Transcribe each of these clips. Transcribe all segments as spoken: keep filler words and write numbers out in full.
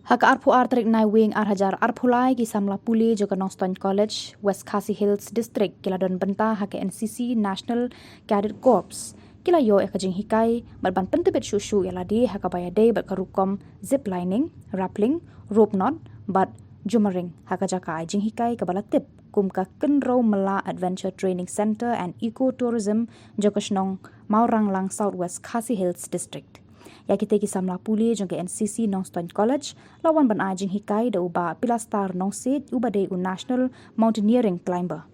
Ha ka arphew ar tarik Naiwieng ar hajar arphew lai, ki samla pule jong ka Nongstoiñ College, West Khasi Hills District, ki la don bynta ha ka N C C, National Cadet Corps. Ki la ïoh ïa ka jinghikai bad ban pyntbit shuh shuh ïa lade ha kaba ïadei bad ka rukom zip lining, rappelling, rope knot bad jummering ha ka jaka ai jinghikai kaba la tip kum ka Kynrew Mela Adventure Training Centre and Eco Tourism jong ka shnong Mawranglang, South West Khasi Hills District. Ïa kitei ki samla pule jong ka N C C Nongstoiñ College la wan ban ai jinghikai da u Bah Pilastar Nongsiej, uba dei u National Mountaineering Climber.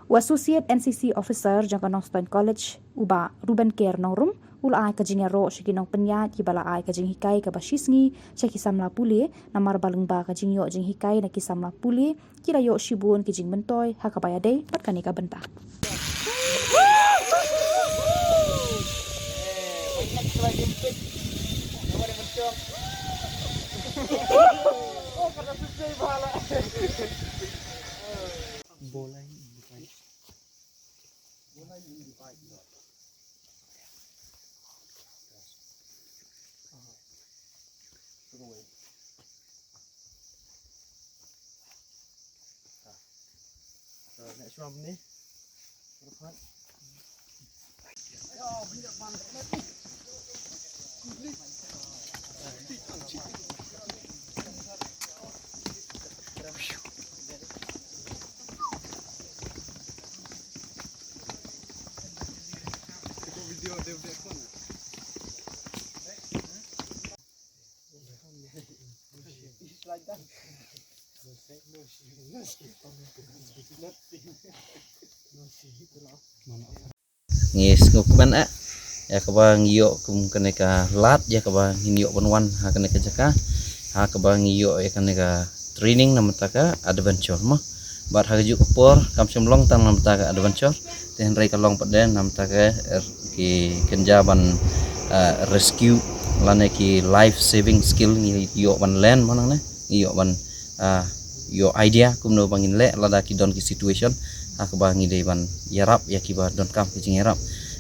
U Associate N C C Officer jong ka Nongstoiñ College, u Bah Ruben Ker Nongrum, u la ai ka jingïaroh sha ki nongpynïaid kiba la ai ka jinghikai kaba shisngi sha ki samla pule, namar ba lyngba ka jingïoh jinghikai na ki samla pule, ki la ïoh shibun ki jingmyntoi ha kaba ïadei bad kane ka bynta. Ngi sngewkmen eh ïa kaba ngi ïoh kum kane ka lad, ïa kaba ngin ïoh ban wan ha kane ka jaka, ha kaba ngi ïoh ïa kane ka training namar ta ka adventure mo. Bad ha kajuh ka por kam shym long tang namar ta ka adventure, te hynrei ka long pat de namar ta ka, er, ki kynja ban, ah, rescue lane ki life saving skill ngi ïoh ban learn mo nangne, ngi ïoh ban, ah, ïoh idea kumno ba ngin leh lada ki don ki situation ha kaba ngi dei ban ïarap ïa kiba donkam ka jingïarap.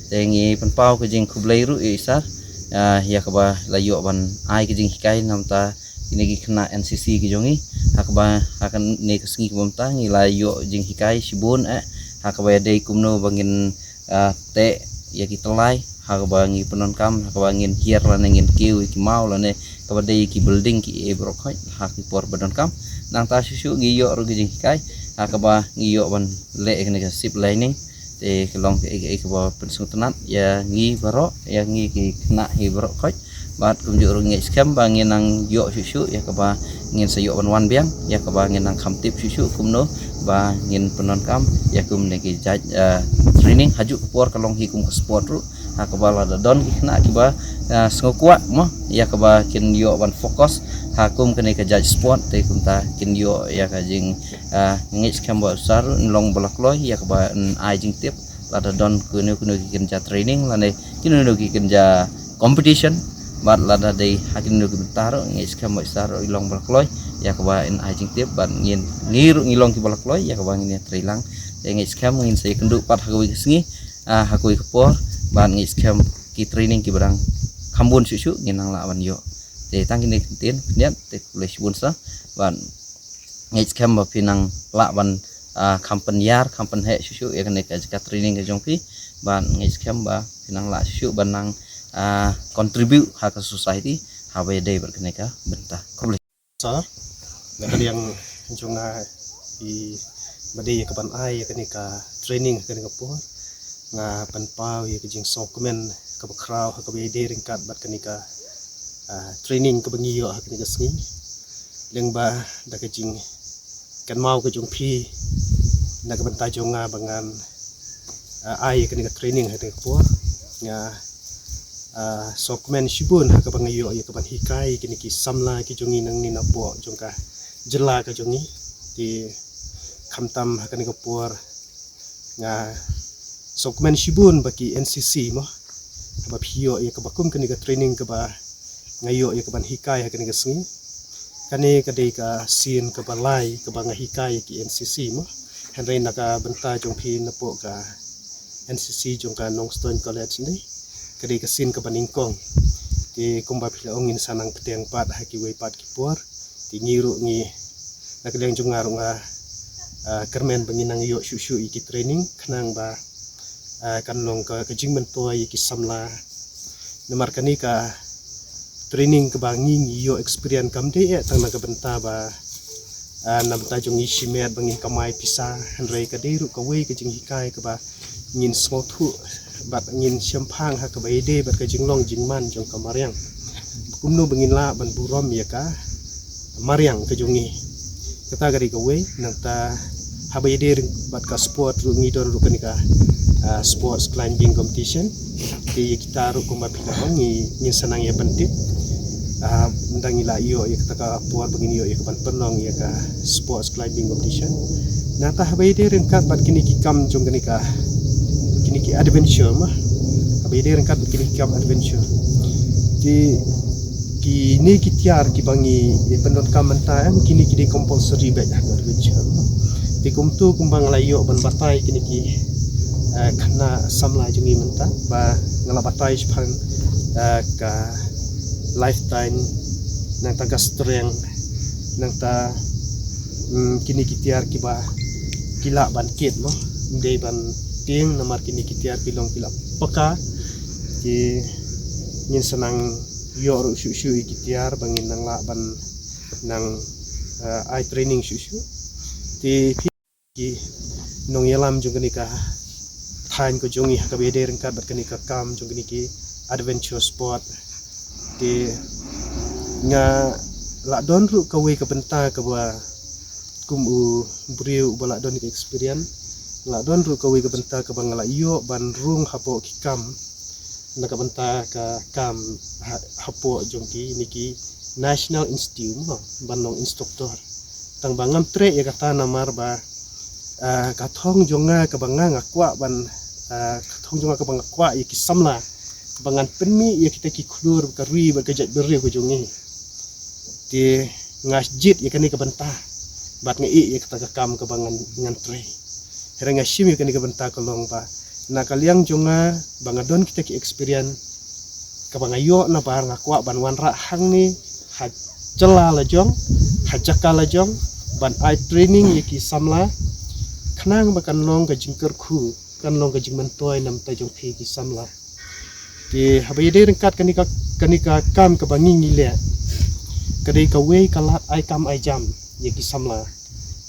Te ngi pynpaw ka jingkhublei ruh ïa i Sir, ah, ïa kaba la ïoh ban ai ka jinghikai namar ta kine ki khynnah N C C ki jong ngi, ha kaba ha kane ka sngi kaba mynta ngi la ïoh jinghikai shibun eh ha kaba ïadei kumno ba ngin, ah, teh ïa ki tyllai ha kaba ngi pyndonkam, ha kaba ngin hiar lane ngin kiew ïa ki maw lane kaba dei ïa ki building ki ei baroh khoit ha ki por ba donkam. Nangta shuh shuh ngi ïoh ruh ki jinghikai ha kaba ngi ïoh ban leh ïa kane ka zip lining. Te ka long kaei kaei kaba pynsngewtynnat ïa ngi baroh, ïa ngi ki khynnah hi baroh khoit. Bad kumjuh ruh ngi ngeit skhem ba ngin nang ïoh shuh shuh ïa kaba ngin sa ïoh ban wan biang, ïa kaba ngin nang kham tip shuh shuh kumno ba ngin pyndonkam ïa kumne ki jait, eh, training. Hajuh ka por ka long hi kum ka sport ruh, ha kaba lada don ki khynnah kiba, eh, sngewkwah mo ïa kaba kin ïoh ban focus ha kum kane ka jait sport, te kumta kin ïoh ïa ka jing, eh, ngeit skhem ba u Sir ruh in long ba la kloi ïa kaba in ai jingtip lada don kino kino ki kynja training lane kino kino ki kynja competition. Bad lada dei ha kino kino ki bynta ruh ngeit skhem ba u Sir ruh in long ba la kloi ïa kaba in ai jingtip bad ngin, ngi ruh ngi long kiba la kloi ïa kaba ngin ïatreilang. Te ngeit skhem ngin sa ïakynduh pat ha kawei ka sngi, ah, ha kawei ka por, bad ngeit skhem ki training kiba dang kham bun shuh shuh ngin nang lah ban ïoh. Te tang kine ki ktien khyndiat, te khublei shibun Sir, bad ngeit skhem ba phin nang lah ban, ah, kham pynïar, kham pynheh shuh shuh ïa kane ka jaka training ka jong phi. Bad ngeit skhem ba phin nang lah shuh shuh ban nang, ah, contribute ha ka society ha ba ïadei bad kane ka bynta. Khublei. Sir, na ka liang jong nga, i ba dei ïa kaban ai ïa kane ka training ha kane ka por, nga pynpaw ïa ka jingsngewkmen kaba khraw ha kaba ïadei ryngkat bad kane ka, ah, training kaba ngi ïoh ha kane ka sngi. Lyngba da ka jingkynmaw ka jong phi, na ka bynta jong nga ba ngan, ah, ai ïa kane ka training ha kane ka por, nga, ah, sngewkmen shibun ha kaba nga ïoh ïa kaban hikai kine ki samla ki jong ngi nangne napoh jong ka jylla ka jong ngi. Te khamtam ha kane ka por nga sngewkmen shibun ba ki N C C mo, ba phi ïoh ïa kaba kum kane ka training kaba nga ïoh ïa kaban hikai ha kane ka sngi. Kane ka dei ka sien kaba lai kaba nga hikai ïa ki N C C mo. Hynrei na ka bynta jong phi napoh ka N C C jong ka Nongstoiñ College ne, ka dei ka sien kaba nyngkong. Te kumba phi la ong, ngin sa nang bteng pat ha kiwei pat ki por. Te ngi ruh ngi, na ka liang jong nga ruh nga, ah, kyrmen ba ngin nang ïoh shuh shuh ïa ki training khnang ba, ah, kan long ka, ka jingmyntoi ïa ki samla. Namar kane ka training kaba ngi ngi ïoh experience kam dei eh tang na ka bynta ba, ah, na bynta jong ngi shimet ba ngin kamai pisa, hynrei ka dei ruh kawei ka jinghikai kaba ngin sngewthuh bad ngin shemphang ha kaba ïadei bad ka jinglong jingman jong ka mariang. Kumno ba ngin lah ban burom ïa ka mariang ka jong ngi. Kata ka dei kawei, nangta haba ïadei bad ka sport ruh ngi don ruh kane ka, ah, sports climbing competition. Te ïa kita ruh kumba phi la ong ngi, ngin sa nang ïa pyntip. Ah, ynda ngi la ïoh ïa kata ka por ba ngin ïoh ïa ka ban pynlong ïa ka sports climbing competition. Nangta haba ïadei ryngkat bad kine ki kam jong kane ka, kine ki adventure mo. Haba ïadei ryngkat bad kine ki kam adventure. Te kine ki tiar kiba ngi pyndonkam mynta em, kine ki dei compulsory beit ha ka adventure mo. Te kumto kumba nga la ïoh ban batai kine ki, eh, khynnah samla jong ngi mynta ba nga la batai shaphang, eh, ka lifetime, nangta ka strength, nangta, mm, kine ki tiar kiba ki lah ban kit mo. Ym dei ban tieng namar kine ki tiar ki long ki la paka. Te ngin sa nang ïoh ruh shuh shuh ïa ki tiar ba ngin nang lah ban nang, eh, ai training shuh shuh. Te phi ki nongïalam jong kane ka thaiñ ka jong ngi ha kaba ïadei ryngkat bad kane ka kam jong kine ki adventure sport. Te nga la don ruh kawei ka bynta kaba kum u briew uba la don ka experience, la don ruh kawei ka bynta kaba nga la ïoh ban rung hapoh ki kam, na ka bynta ka kam ha, hapoh jong kine ki National Institute mo, ban long instructor. Tang ba ngam treh ïa kata namar ba, ah, ka thong jong nga kaba nga nga kwah ban, ah, ka thong jong nga kaba nga kwah ïa ki samla ba ngan pynmih ïa kita ki khlur ka ri bad ka jaitbynriew ka jong ngi. Te nga jied ïa kane ka bynta bad nga ïeh ïa kata ka kam kaba ngan, ngan trei. Hynrei nga shim ïa kane ka bynta ka long ba na ka liang jong nga ba nga don kita ki experience kaba nga ïoh nabar nga kwah ban wanrah hangne ha jylla la jong, ha jaka la jong, ban ai training ïa ki samla khnang ba kan long ka jingkyrkhu, kan long ka jingmyntoi na bynta jong phi ki samla. Te haba ïadei ryngkat kane ka, kane ka kam kaba ngi ngi leh, ka dei kawei ka lad ai kam ai jam ïa ki samla.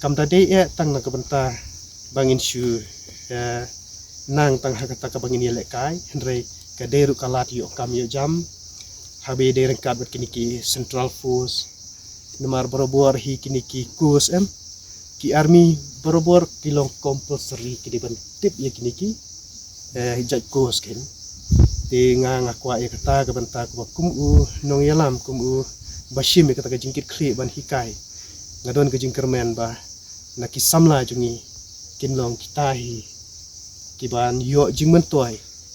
Kam da dei eh tang na ka bynta ba ngin shu, eh, nang tang ha kata kaba ngin ïalehkai, hynrei ka dei ruh ka lad ïoh kam ïoh jam haba ïadei ryngkat bad kine ki Central Force. Namar barabor hi kine ki course em, ki army barabor ki long compulsory ki dei ban tip ïa kine ki, eh, jait course kin. Te nga nga kwah ïa kata ka bynta kaba kum u nongïalam, kum u ba shim ïa kata ka jingkitkhlieh ban hikai, nga don ka jingkyrmen ba na ki samla jong ngi kin long kita hi kiban ïoh jingmyntoi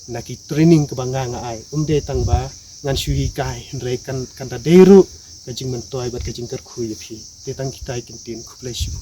na ki training kaba nga nga ai. Ym dei tang ba ngan shu hikai, hynrei kan, kan da dei ruh ka jingmyntoi bad ka jingkyrkhu ïa phi. Te tang kita hi kyntien, khublei shibun.